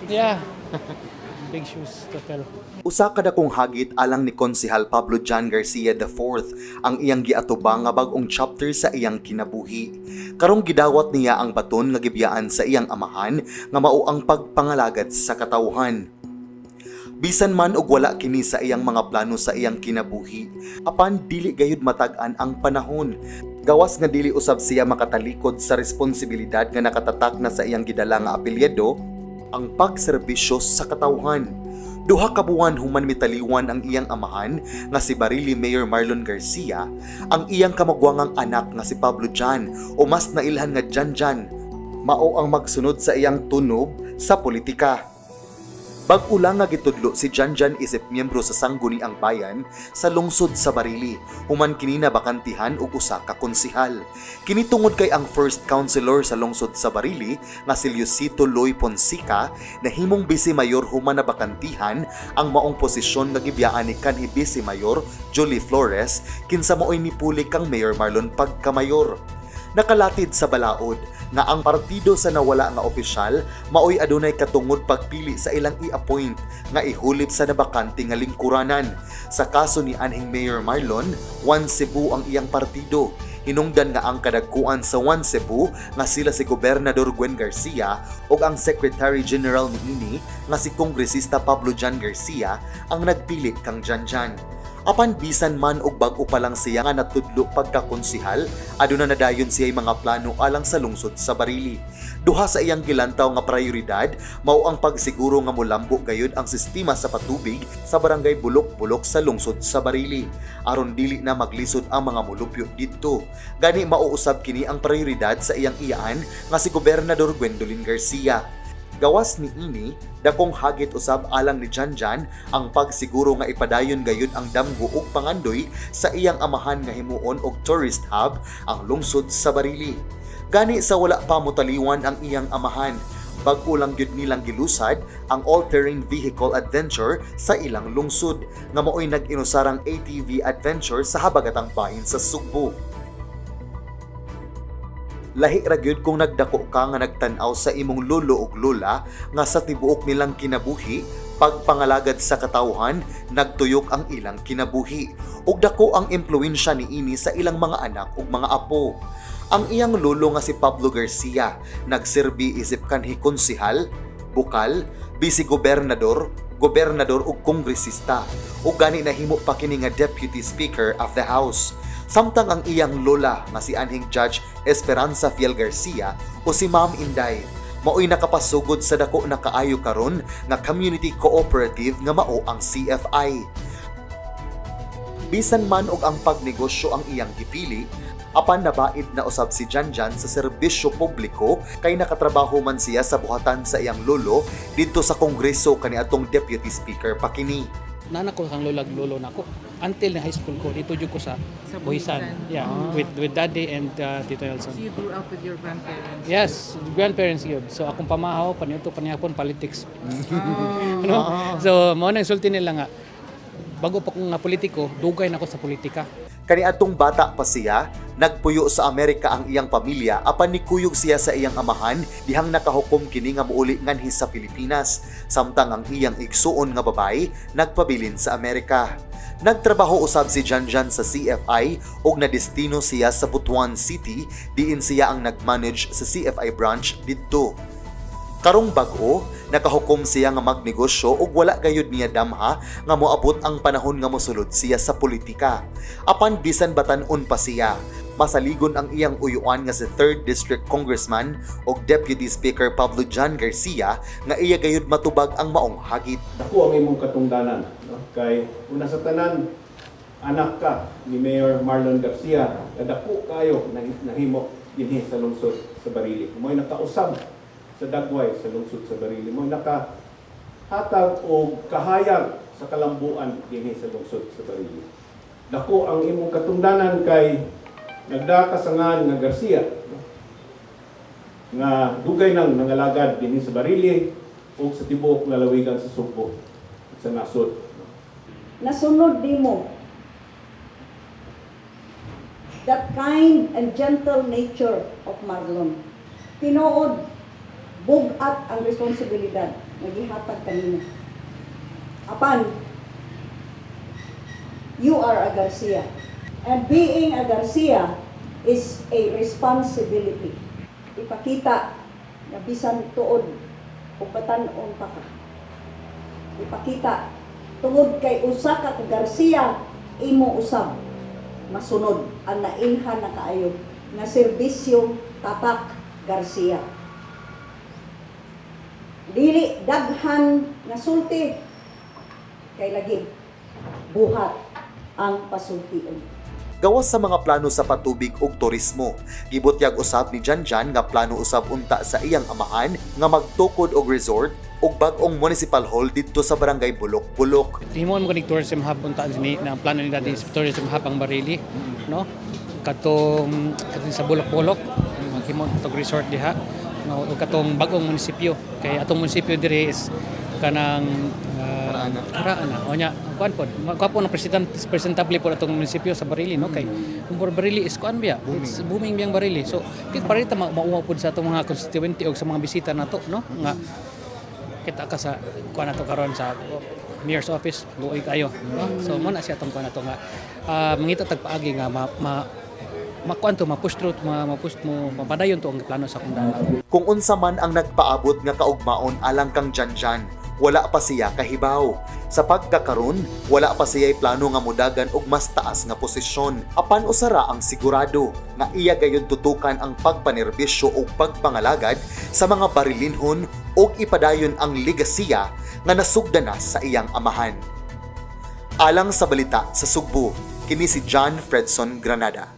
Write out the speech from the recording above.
Yeah. Big shoes to fill. Usa ka dakong hagit alang ni Konsehal Pablo John Garcia IV ang iyang giatubang nga bag-ong chapter sa iyang kinabuhi. Karong gidawat niya ang baton nga gibiyaan sa iyang amahan nga mao ang pagpangalagad sa katawhan. Bisan man og wala kini sa iyang mga plano sa iyang kinabuhi, apan dili gayud matag-an ang panahon. Gawas nga dili usab siya makatalikod sa responsibilidad nga nakatatak na sa iyang gidala nga apelyido, ang pagserbisyo sa katawhan. Duha ka buwan human mitaliwan ang iyang amahan nga si Barili Mayor Marlon Garcia, ang iyang kamagwangang anak nga si Pablo Jan o mas nailhan nga Jan Jan, mao ang magsunod sa iyang tunob sa politika. Bag-o lang nga gitudlo si Janjan isip miyembro sa Sangguniang Bayan sa lungsod sa Barili, human kini nabakantihan og usa ka konsehal. Kini tungod kay ang first councilor sa lungsod sa Barili nga si Luisito Loy Ponsica nahimong vice mayor human nabakantihan ang maong posisyon nga gibiyaan ni kanhi vice mayor Julie Flores, kinsa maoy nipuli kang Mayor Marlon pagkamayor. Nakalatid sa balaod nga ang partido sa nawala nga opisyal maoy adunay katungod pagpili sa ilang i-appoint nga ihulip sa nabakante nga lingkuranan. Sa kaso ni anhing Mayor Marlon, One Cebu ang iyang partido. Hinungdan nga ang kadagkuan sa One Cebu nga sila si Gobernador Gwen Garcia ug ang Secretary General niini nga si Kongresista Pablo John Garcia ang nagpili kang Janjan. Apan bisan man og bag-o pa lang siya nga natudlo pagkakonsihal, aduna na dayon siya mga plano alang sa lungsod sa Barili. Duha sa iyang gilantaw nga prioridad mao ang pagsiguro nga molambo gayud ang sistema sa patubig sa barangay Bulok-Bulok sa lungsod sa Barili aron dili na maglisod ang mga molupyo didto. Gani mauusab kini ang prioridad sa iyang iyaan nga si Gobernador Gwendolyn Garcia. Gawas ni ini, dakong hagit usab alang ni Janjan ang pagsiguro nga ipadayon gayud ang damgo ug pangandoy sa iyang amahan nga himuon og tourist hub ang lungsod sa Barili. Gani sa wala pa motaliwan ang iyang amahan, bag-o lang gyud nilang gilusad ang all-terrain vehicle adventure sa ilang lungsod nga maoy nag-inusarang ATV adventure sa habagatang bahin sa Sugbo. Lahi ra gyud kung nagdako ka nga nagtan-aw sa imong lolo ug lola nga sa tibuok nilang kinabuhi pagpangalagad sa katawhan nagtuyok ang ilang kinabuhi ug dako ang impluwensya niini sa ilang mga anak ug mga apo. Ang iyang lolo nga si Pablo Garcia nagserbi isip kanhi konsehal, bukal, vice gobernador, gobernador ug kongresista ug gani nahimo pa kini nga deputy speaker of the house. Samtang ang iyang lola nga si anhing Judge Esperanza Fiel Garcia o si Ma'am Inday maoy nakapasugod sa dako na kaayo karon nga community cooperative nga mao ang CFI. Bisan man og ang pagnegosyo ang iyang gipili, apan nabaid na usab si Janjan sa serbisyo publiko kay nakatrabaho man siya sa buhatan sa iyang lolo didto sa Kongreso kaniadtong deputy speaker pa kini. Nana ko kang lolag lolo nako. Until na high school ko, dito jud ko sa Sa Buhisan. Buhisan. Yeah, with daddy and Tito Nelson. So you grew up with your grandparents? Yes, grandparents yun. So akong pamahaw, paniudto panihapon politics. Oh. Ano? So mao nang sulti nila nga bago pa kong nga politiko, dugay na ako sa politika. Kaniadtong bata pa siya, nagpuyo sa Amerika ang iyang pamilya apan nikuyog siya sa iyang amahan dihang nakahukom kini nga muuli nganhi sa Pilipinas, samtang ang iyang igsuon nga babae nagpabilin sa Amerika. Nagtrabaho usab si Janjan sa CFI ug nadestino siya sa Butuan City diin siya ang nagmanage sa CFI branch didto. Karong bag-o, nakahukom siya nga magnegosyo ug wala gayud niya damha nga moabot ang panahon nga mosulod siya sa politika. Apan bisan batan-on pa siya, masaligon ang iyang uyuan nga si 3rd District Congressman ug Deputy Speaker Pablo John Garcia nga iya gayud matubag ang maong hagit. Dako ang imong katungdanan, no? Kay una sa tanan, anak ka ni Mayor Marlon Garcia, nga dako kayo nahimo dinhi sa lungsod sa Barili. Mo'y nakausab sa dagway sa lungsod sa Barili. Mo'y nakahatag og kahayag sa kalambuan dinhi sa lungsod sa Barili. Dako ang imong katungdanan kay nagdakasangan nga Garcia, no? Nga dugay nang nangalagad dinhi sa Barili ug sa tibuok lalawigan sa Sugbo, sa nasod. Nasunod nimo that kind and gentle nature of Marlon. Tinuod, bugat ang responsibilidad. Nga gihatag kanimo. Apan, you are a Garcia. And being a Garcia is a responsibility. Ipakita na bisan tuod o batan-on pa ka. Ipakita tungod kay usa ka Garcia, imo usab masunod ang nailhan na kaayo nga serbisyo tatak Garcia. Dili daghan nga sulti kay lagi buhat ang pasultion. Gawas sa mga plano sa patubig ug turismo, gibutyag usab ni Janjan nga plano usab unta sa iyang amahan nga magtukod og resort ug bag-ong municipal hall didto sa barangay Bulok-Bulok. Himuon mo kanig tourism hub unta ni na ang plano ni Daddy is tourism hub ang Barili, no? Katong katong sa Bulok-Bulok, maghimo tog resort diha, no? Ug katong bag-ong munisipyo kay atong munisipyo diri is kanang karaan na. O nya, kuan pod, gwapo na president, presentable pod atong munisipyo sa Barili, no? Kay kung Barili is kuan biya, it's booming biyang Barili. So, di pa rin ta mauwa pod sa atong mga constituency og sa mga bisita nato, no? Nga kita ka sa kuan nato karon sa mayor's office, luoy kayo, no? So mo na siya atong kuan nato nga mangita tag paagi nga ma, ma makuan to, ma-push through, ma-push mo, mapadayon to ang plano sa akong dalan. Kung unsa man ang nagpaabot nga kaugmaon alang kang Janjan, wala pa siya kahibaw. Sa pagkakaron, wala pa siya'y plano nga mudagan og mas taas nga posisyon. Apan usara ang sigurado nga iya gayud tutukan ang pagpanerbisyo ug pagpangalagad sa mga barilinhon ug ipadayon ang ligasiya nga nasugda na sa iyang amahan. Alang sa balita sa Sugbo, kini si John Fredson Granada.